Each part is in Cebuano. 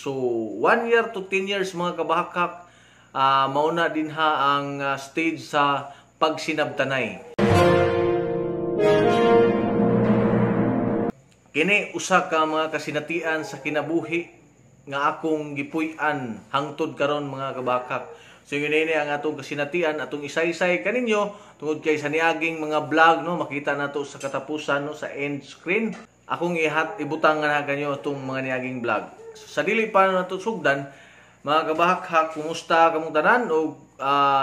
So 1 year to 10 years, mga kabahakhak, mauna dinha ang stage sa pagsinabtanay. Kini usa ka mga kasinatian sa kinabuhi nga akong gipuy-an hangtod karon, mga kabakak. So yun ini ang atong kasinatian, atong isaysay kaninyo tungod kay sa niaging mga vlog, no, makita nato sa katapusan, no, sa end screen. Akong ihat ibutang nga kanyo atong mga niaging vlog. So, sa dili pa nato sugdan, mga kabahakhak, kumusta kamong tanan og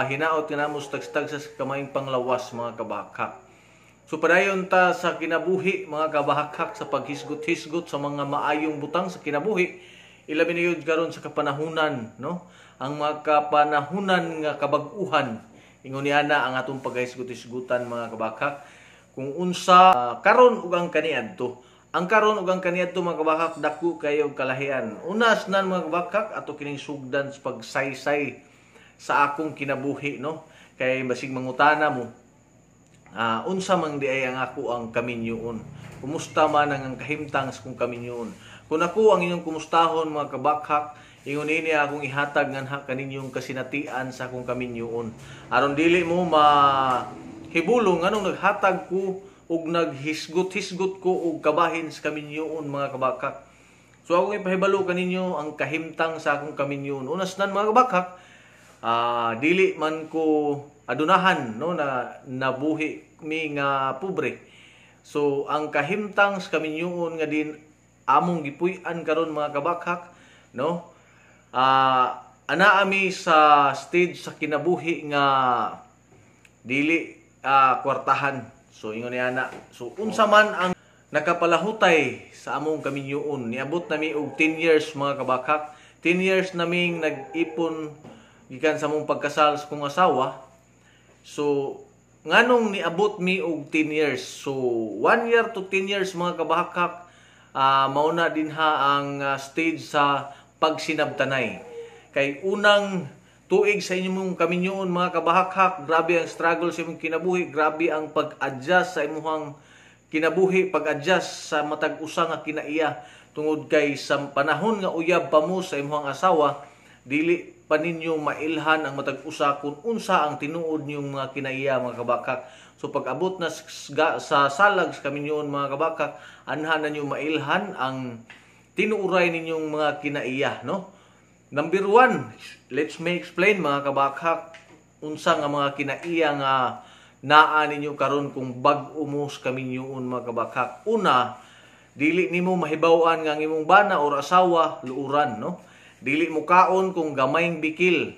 hinaot nga namo sa tagstag sa kamayng panglawas, mga kabahakhak. So padayon ta sa kinabuhi, mga kabahakhak, sa paghisgot-hisgot sa mga maayong butang sa kinabuhi, ilabi na yun karon sa kapanahunan, no? Ang mga kapanahunan nga kabag-uhan, ingon niya na ang atong paghisgot-hisgutan, mga kabahakhak, kung unsa karon ug ang kaniadto. Ang karon ug ang kaniadto, mga kabahakhak, dako kayo og kalahian. Unas nan, mga kabahakhak, ato kining sugdan sa pagsaysay sa akong kinabuhi, no? Kay basig mangutana mo, unsa man di ay ang ako ang kaminyoon? Kumusta man ang kahimtang sa kong kaminyoon? Kung ako ang inyong kumustahon, mga kabakhak, ingon ini akong ihatag nganha kaninyong kasinatian sa akong kaminyoon. Aron dili mo mahibulong nganong naghatag ko ug naghisgot-hisgot ko og kabahin sa kaminyoon, mga kabakhak. So akong ipahibalo kaninyo ang kahimtang sa akong kaminyoon. Unas nan, mga kabakhak, dili man ko adunahan, no, na nabuhi mi nga pobre. So ang kahimtang sa kaminyoon nga din among gipuy-an karon, mga kabakhak, no, anaa mi sa stage sa kinabuhi nga dili kwartahan. So ingon niya na. So unsa man ang nakapalahutay sa among kaminyoon? Niabot nami og 10 years, mga kabakhak. 10 years naming nag-ipon gikan sa among pagkasal sa kong asawa. So nganong niabot mi og 10 years? So 1 year to 10 years, mga kabahakhak, mauna dinha ang stage sa pagsinabtanay. Kay unang tuig sa inyong kaminyoon, mga kabahakhak, grabe ang struggle sa imong kinabuhi, grabe ang pag-adjust sa imong kinabuhi, pag-adjust sa matag usa nga kinaiya, tungod kay sa panahon nga uyab pa mo sa imong asawa, dili pa ninyo mailhan ang matag usa kung unsa ang tinuod niyong mga kinaiya, mga kabakak. So pag abot na sa salag sa kaminyoon, mga kabakak, anha na ninyo mailhan ang tinuuray ninyong mga kinaiya, no? Number 1, let's me explain, mga kabakak, unsa nga mga kinaiya nga naa ninyo karon kung bag-o mo sa kaminyoon, mga kabakak. Una, dili nimo mahibaw-an nga ang imong bana or asawa luuran, no? Dili mo kaon kung gamayng bikil.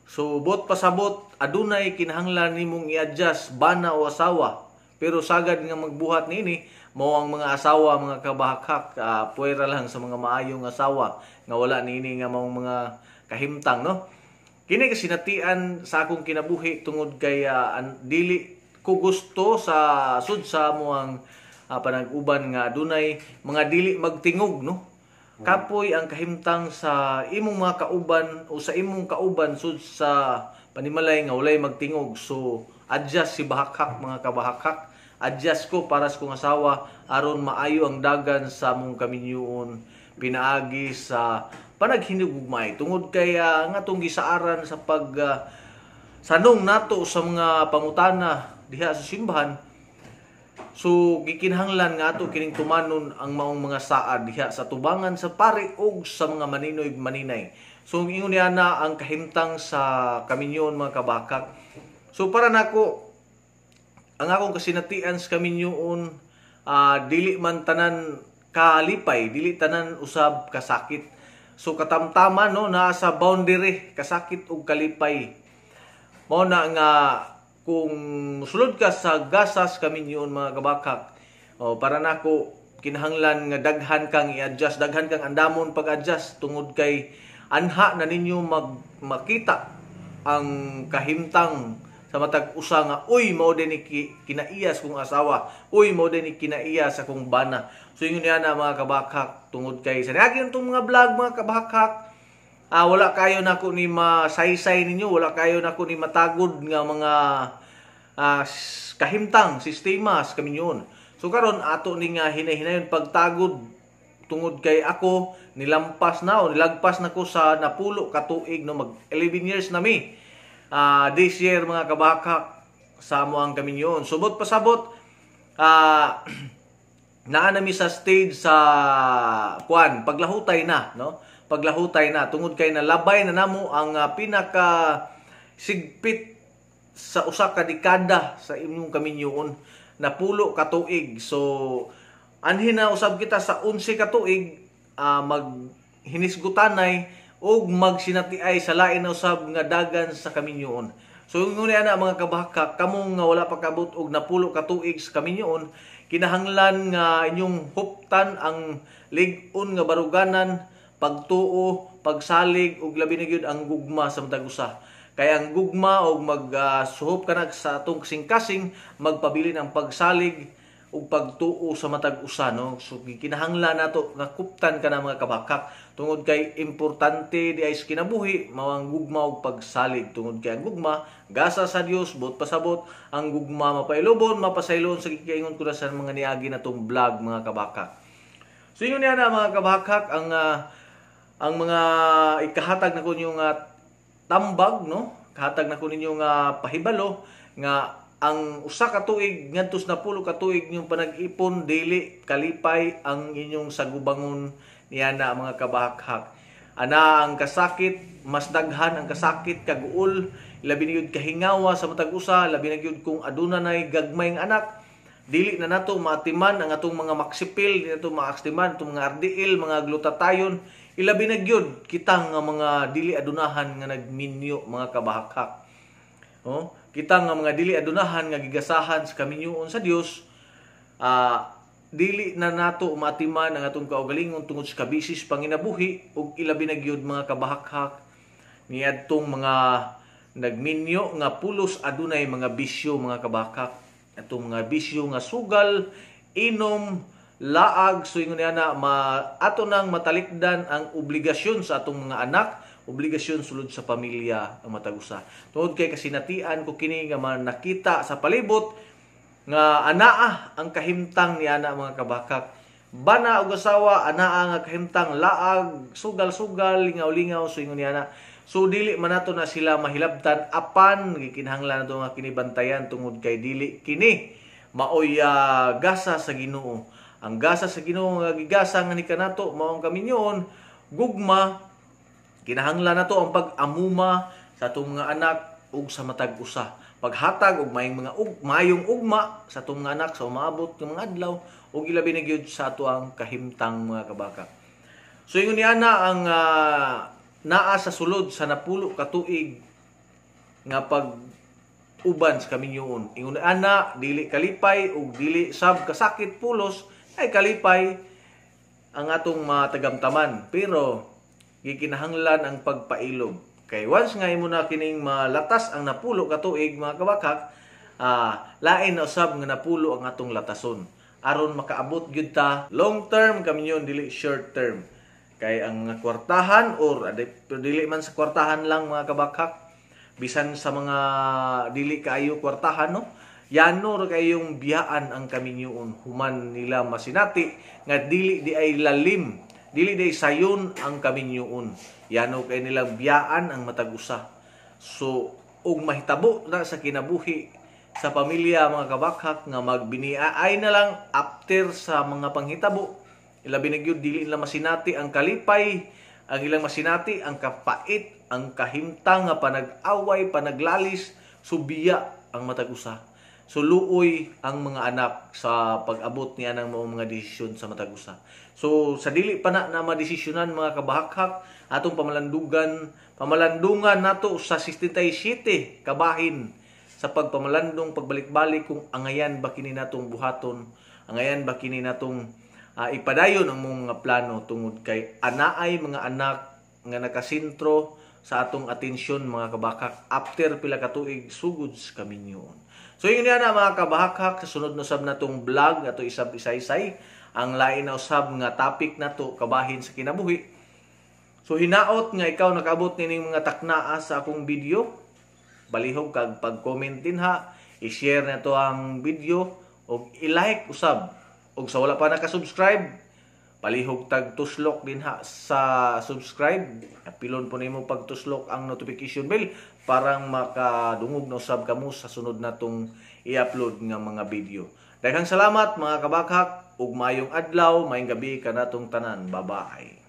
So bot pasabot, adunay kinahanglan nimong i-adjust bana o asawa. Pero sagad nga magbuhat niini mao ang mga asawa, mga kabahakhak, puwera lang sa mga maayong asawa nga wala niini nga maong mga kahimtang, no? Kini kasinatian sa akong kinabuhi tungod kay dili ko gusto sa sud sa amoang panag-uban nga adunay mga dili magtingog, no? Kapoy ang kahimtang sa imong mga kauban o sa imong kauban sud sa panimalay nga walay magtingog. So adjust si bahakhak, mga kabahakhak. Adjust ko para sa kong asawa aron maayo ang dagan sa among kaminyoon pinaagi sa panaghinugmay, tungod kay nga atong gisaaran sa pag sanong nato sa mga pangutana diha sa simbahan. So gikinahanglan nga ato kining tumanon ang maong mga saad diha sa tubangan sa pari og sa mga maninoy maninay. So ingon niya na ang kahimtang sa kaminyoon, mga kabakak. So para nako, ang akong kasinatian sa kaminyoon, dili man tanan kalipay, dili tanan usab kasakit. So katamtaman, no, naa sa boundary kasakit ug kalipay. Mao na nga kung musulod ka sa gasas kaminyoon, mga kabakak, o, para nako kinahanglan nga daghan kang i-adjust, daghan kang andamon pag-adjust tungod kay anha na ninyo makita ang kahimtang sa matag usa nga uy, mao din ni kinaiyas kong asawa, uy, mao din ni kinaiya sa kong bana. So ingon niya na, mga kabakak, tungod kay sa niagi tong mga vlog, mga kabakak, wala kayo nako ni masaysay ninyo, wala kayo nako ni matagod nga mga kahimtang sistema sa kaminyoon. So karon ato ni nga hinay-hinayon pagtagod Tungod kay ako nilampas na o nilagpas na ko sa 10 ka tuig, no, mag 11 years na mi this year, mga kabakak, sa amo ang kaminyoon. Subot pasabot, naa na mi sa stage sa kuan, paglahutay na, no, paglahutay na tungod kay nalabay na namo ang pinaka sigpit sa usa ka dekada sa inyong kaminyoon, 10 ka tuig. So anhin na usab kita sa 11 ka tuig, mag hinisgutanay ug magsinatiay sa lain na usab nga dagan sa kaminyoon. So nguni ana, mga kabaka, kamo nga wala pa kabot og 10 ka tuig sa kaminyoon, kinahanglan nga inyong huptan ang lig-on nga baruganan, pagtuo, pagsalig ug labi na gyud ang gugma sa matag usa. Kay ang gugma og magsuhop ka na sa atong kasing-kasing, magpabilin ang pagsalig ug pagtuo sa matag usa, no. So kinahanglan nato nga kuptan ka na, mga kabakak, tungod kay importante di ay sa kinabuhi mao ang gugma ug pagsalig, tungod kay ang gugma gasa sa Dios. Buot pasabot, ang gugma mapailubon, mapasaylon, sa gikaingon ko na sa mga niagi natong vlog, mga kabakak. So ingon niya na, mga kabakak, ang mga ikahatag na ko ninyong tambag, no, kahatag na ko ninyo nga pahibalo nga ang usa ka tuig ngadto sa 10 ka tuig inyong panag-ipon, dili kalipay ang inyong sagubangon niana, mga kabahakhak. Ana ang kasakit, mas daghan ang kasakit kaguol, labi na gyud kahingawa sa matag usa, labi na gyud kung aduna nay gagmayng anak. Dili na nato maatiman ang atong mga maksipil, dili nato maatiman atong mga ardiil, mga glutatayon, ilabi na gyud kita nga mga dili adunahan nga nagminyo, mga kabahakhak. Oh, kita nga mga dili adunahan nga gigasahan sa kaminyoon sa Dios, dili na nato maatiman ang atong kaugalingon tungod sa kabisis panginabuhi. Ug ilabi na gyud, mga kabahakhak, niadtong mga nagminyo nga pulos adunay mga bisyo, mga kabahakhak, atong mga bisyo nga sugal, inom, laag. So ingon niya na ato nang matalikdan ang obligasyon sa atong mga anak, obligasyon sulod sa pamilya ang matag usa. Tungod kay kasinatian ko kini nga nakita sa palibot nga anaa ang kahimtang ni ana, mga kabakak. Bana ug asawa, anaa nga kahimtang, laag, sugal-sugal, lingaw-lingaw. So ingon niya na. So dili man nato na sila mahilabtan, apan gikinahanglan nato nga kini bantayan tungod kay dili kini maoy gasa sa Ginoo. Ang gasa sa Ginoo nga gigasa nga ni kanato mao ang kaminyoon, gugma. Kinahanglan nato ang pag-amuma sa atong mga anak ug sa matag usa. Paghatag og maayong mga maayong ugma sa atong mga anak sa umaabot ng mga adlaw ug ilabi na gyud sa ato ang kahimtang, mga kabaka. So ingon ni ana ang naa sa sulod sa 10 ka tuig nga pag uban sa kaminyoon. Ingon ni ana, dili kalipay ug dili sab kasakit pulos, ay kalipay ang atong matagamtaman, pero gikinahanglan ang pagpailob. Kay once nga imo na kining malatas ang 10 ka tuig, mga kabakak, lain na usab nga 10 ang atong latason. Aron makaabot gyud ta long term kaminyoon, dili short term. Kay ang mga kwartahan or dili man sa kwartahan lang, mga kabakak, bisan sa mga dili kaayo kwartahan, no, yano ra kayong biyaan ang kaminyoon human nila masinati nga dili di ay lalim, dili di ay sayon ang kaminyoon. Yano kay nilang biyaan ang matag usa. So ug mahitabo na sa kinabuhi sa pamilya, mga kabakhak, nga magbiniaay na lang after sa mga panghitabo, ilabi na gyud dili nila masinati ang kalipay, ang ilang masinati ang kapait, ang kahimtang nga panag-away, panaglalis, subiya ang matag usa. So luoy ang mga anak sa pag-abot niya ng mga desisyon sa matag usa. So sa dili pa na na madesisyonan, mga kabahakhak, atong pamalandugan, pamalandungan nato sa 67 kabahin sa pagpamalandong, pagbalik-balik kung angayan ba kini natong buhaton, angayan ba kini natong ipadayon ang mga plano, tungod kay anaay mga anak nga nakasentro sa atong atensyon, mga kabakak, after pila ka tuig sugod sa kaminyoon. So yun na, mga kabakak, sa sunod na sab natong vlog ato isab isaysay ang lain na usab nga topic nato kabahin sa kinabuhi. So hinaot nga ikaw nakabot nining mga taknaa sa akong video. Balihog kag pag-comment din ha, i-share na to ang video og i-like usab. Og sa wala pa naka-subscribe, Palihog tag tuslok dinha sa subscribe. Apilon po nimo pagtuslok ang notification bell parang makadungog na usab kamo sa sunod natong i-upload nga mga video. Daghang salamat, mga kabakhak, ug maayong adlaw, maayong gabi kanatong tanan. Bye-bye.